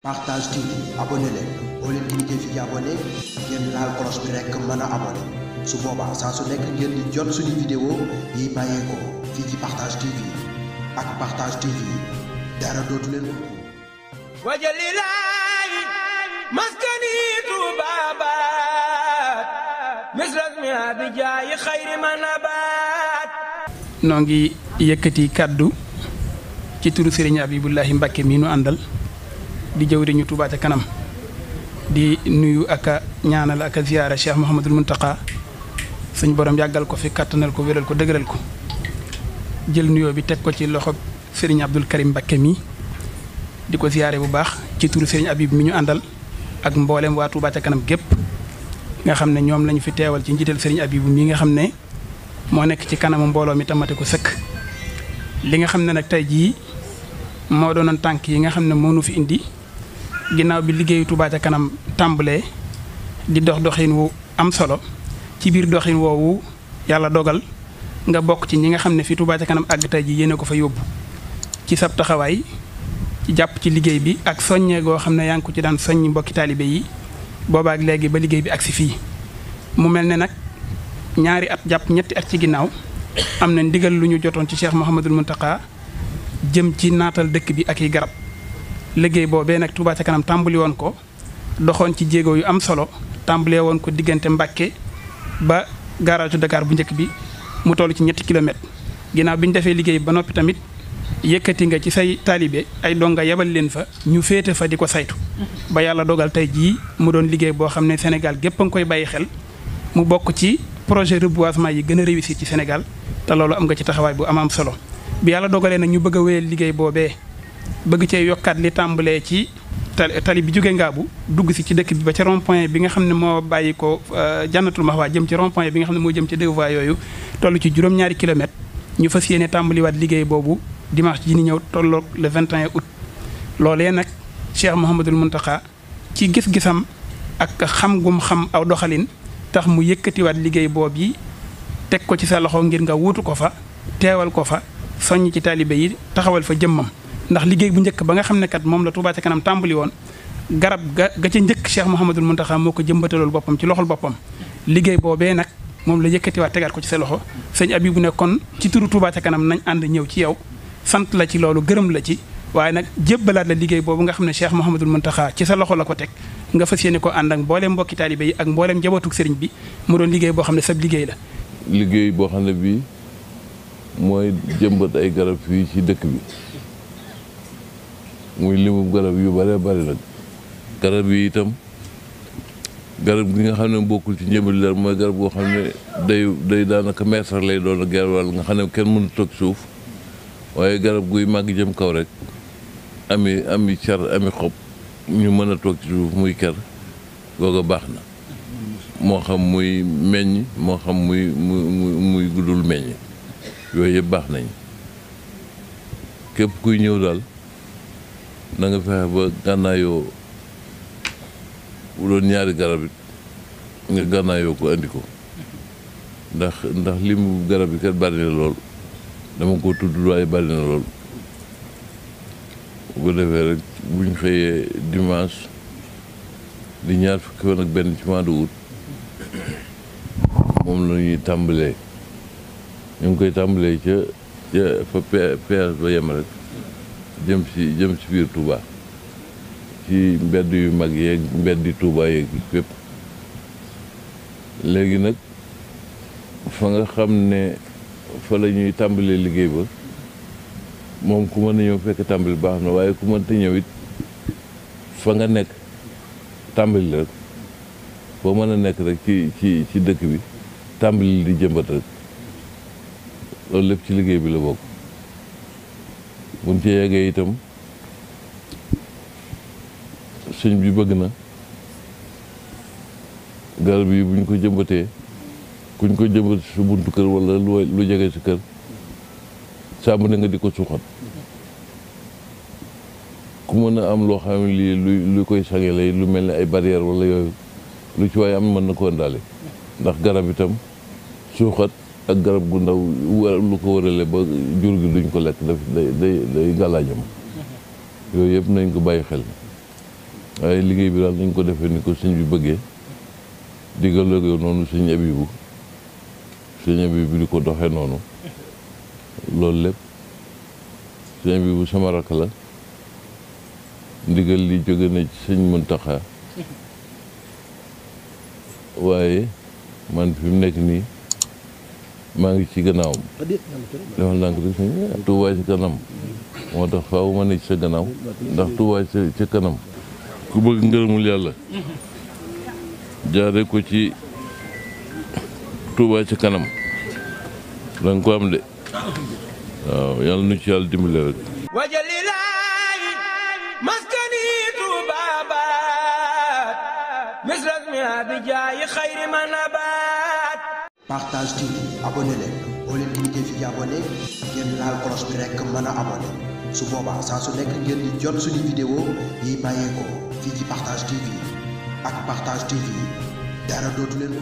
Partage TV abonné leen boo leen cliquer fii abonné ngeen laal cloche bi rekk mën a abonné su boobaa saa su nekk ngeen di jot suñu vidéo yi bàyyeekoo fii ci Partage TV ak Partage TV dara dootu leen ko. wajalilaayi maskani tuubaabaat misras mi abijaayi xayri manabaat. noo ngi yëkkati kàddu ci turu Serigne Abibullahi Mbacke mi nu àndal di jëwriñu Touba ca kanam di nuyu ak a ñaanal ak a ziyaara Cheikh Mouhamadul Mountakha suñ borom yàggal ko fi kàttanal ko wéral ko dëgëral ko jël nuyoo bi teg ko ci loxo Serigne Abdul Karim Mbacke mi di ko ziyaare bu baax ci turu Serigne Abib mi ñu àndal ak mboolem waa Touba ca kanam gépp nga xam ne ñoom lañu fi teewal ci njiital Serigne Abibu mi nga xam ne moo nekk ci kanamu mbooloo mi tamate ko sëkk li nga xam ne nag tey jii moo doonoon tànk yi nga xam ne moo nu fi indi ginnaaw bi liggéeyu Touba ca kanam tàmbalee di doxin wu am solo ci biir doxin woowu yàlla dogal nga bokk ci ñi nga xam ne fi Touba ca kanam àgg tey ji yéene ko fa yóbbu ci sab taxawaay ci jàpp ci liggéey bi ak soññee goo xam ne yaa ngi ko ci daan soññ mbokki taalibe yi boobaak léegi ba liggéey bi agsi fii mu mel ne nag ñaari at jàpp ñetti at ci ginnaaw am na ndigal lu ñu jotoon ci Cheikh Mouhamadul Mountakha jëm ci naatal dëkk bi ak i garab liggéey boobee nag Touba ca kanam tàmbali woon ko doxoon ci jéego yu am solo tàmbalee woon ko diggante Mbàkke ba garage Dakar bu njëkk bi mu toll ci 3 kilomètres ginnaaw bi ñu defee liggéey ba noppi tamit yëkkati nga ci say taalibe ay donga yebal leen fa ñu féete fa di ko saytu ba yàlla dogal tey jii mu doon liggéey boo xam ne Sénégal gépp a ngi koy bàyyi xel mu bokk ci projet reboisement yi gën a réussir ci Sénégal te loolu am nga ci taxawaay bu am solo bi yàlla dogalee nag ñu bëgg a wéyal liggéey boobee bëgg cee yokkaat li tàmbalee ci tali bi jóge Ngaabu dugg si ci dëkk bi ba ca rond point bi nga xam ne moo bàyyi ko Jannatul Mahwa jëm ci rond point bi nga xam ne moo jëm ci deux voies yooyu toll ci juróom-ñaari kilomètres ñu fas yéene tàmbaliwaat liggéey boobu dimanche ji ni ñëw tolloog le 21 août. loolee nag Cheikh Mouhamadul Mountakha ci gis-gisam ak xam gum xam aw doxalin tax mu yëkkatiwaat liggéey boobu yi teg ko ci sa loxo ngir nga wuutu ko fa teewal ko fa soññ ci taalibe yi taxawal fa jëmmam. ndax liggéey bu njëkk ba nga xam ne kat moom la Touba ca kanam tàmbali woon garab ga ca njëkk Cheikh Mouhamadul Mountakha moo ko jëmbatalool boppam ci loxol boppam liggéey boobee nag moom la yëkkatiwaat tegaat ko ci sa loxo sëñ Abibu ne kon ci turu Touba ca kanam nañ ànd ñëw ci yow sant la ci loolu gërëm la ci waaye nag jébbalaat la liggéey boobu nga xam ne Cheikh Mouhamadul Mountakha ci sa loxo la ko teg nga fas yéene ko ànd ak mbooleem mbokki taalibe yi ak mbooleem njabootug sëriñ bi mu doon liggéey boo xam ne sab liggéey la. liggéey boo xam ne bii mooy jëmbat ay garab fii ci dëkk bi muy limu garab yu bare bari nag garab yi itam garab gi nga xam ne bokkul ci njëmbali dara mooy garab goo xam ne day daanaka mètre lay doon ak genn wàll nga xam ne kenn mënu toog suuf waaye garab guy màgg jëm kaw rek ami car ami xob ñu mën a toog ci suuf muy ker googa baax na moo xam muy meññ moo xam muy guddul meññ yooyu yëpp baax nañ képp kuy ñëw daal na nga fexe ba gànnaayoo bu doon ñaari garab it nga gànnaayoo ko andi ko ndax limu garab yi kat bari na lool dama ko tudd waaye bari na lool bu ko defee rek buñ xëyee dimanche di ñaar fukki fan ak benn ci mois d'août moom la ñuy tàmbalee ñu ngi koy tàmbalee ca fa péage ba yem rek jëm ci biir Touba ci mbedd yu mag yeeg mbeddi Touba yeeg fépp léegi nag fa nga xam ne fa la ñuy tàmbalee liggéey ba moom ku mën a ñëw fekk tàmbali baax na waaye ku mënta ñëw it fa nga nekk tàmbali rek foo mën a nekk rek ci dëkk bi tàmbali di jëmbat rek loolu lépp ci liggéey bi la bokk. buñ ci yeggee itam sëñ bi bëgg na garab yi buñ ko jëmbatee kuñ ko jëmbat su buntu kër wala lu jege si kër sàmm na nga di ko suuxat ku mën a am loo xam ne lii lu koy sangale lu mel ni ay barrière wala yooyu lu ci waaye am mën na ko ndaale ndax garab itam suuxat ak garab gu ndaw lu ko wërale ba jur gi duñ ko lekk daf day gàllaajam yooyu yëpp nañ ko bàyyi xel waaye liggéey bi daal nañ ko defee ni ko sëñ bi bëggee diggaloo noonu sëñ Abibu di ko doxee noonu loolu lépp sëñ Abibu sama rakk la ndigal li jóge na ci sëñ Muntaxa waaye man fi mu nekk nii maa ngi ci gannaawam defal ndànk rek sëñ Tuubaa ci kanam moo tax faaw ma ne ci sa gannaaw ndax Tuubaa ci kanam ku bëgg ngërëmul yàlla jaare ko ci Tuubaa ci kanam danga ko am de waaw yàlla nu ci yàlla dimbale rek wajalilaayi maskani tuubaabaat misras mi abijaayi xayri manabaat. Partage TV abonné leen boo leen cliquer fii abonné ngeen laal cloche bi rek mën a abonné su boobaa saa su nekk ngeen di jot suñu vidéo yi bàyyeekoo fii ci Partage TV ak Partage TV dara dootu leen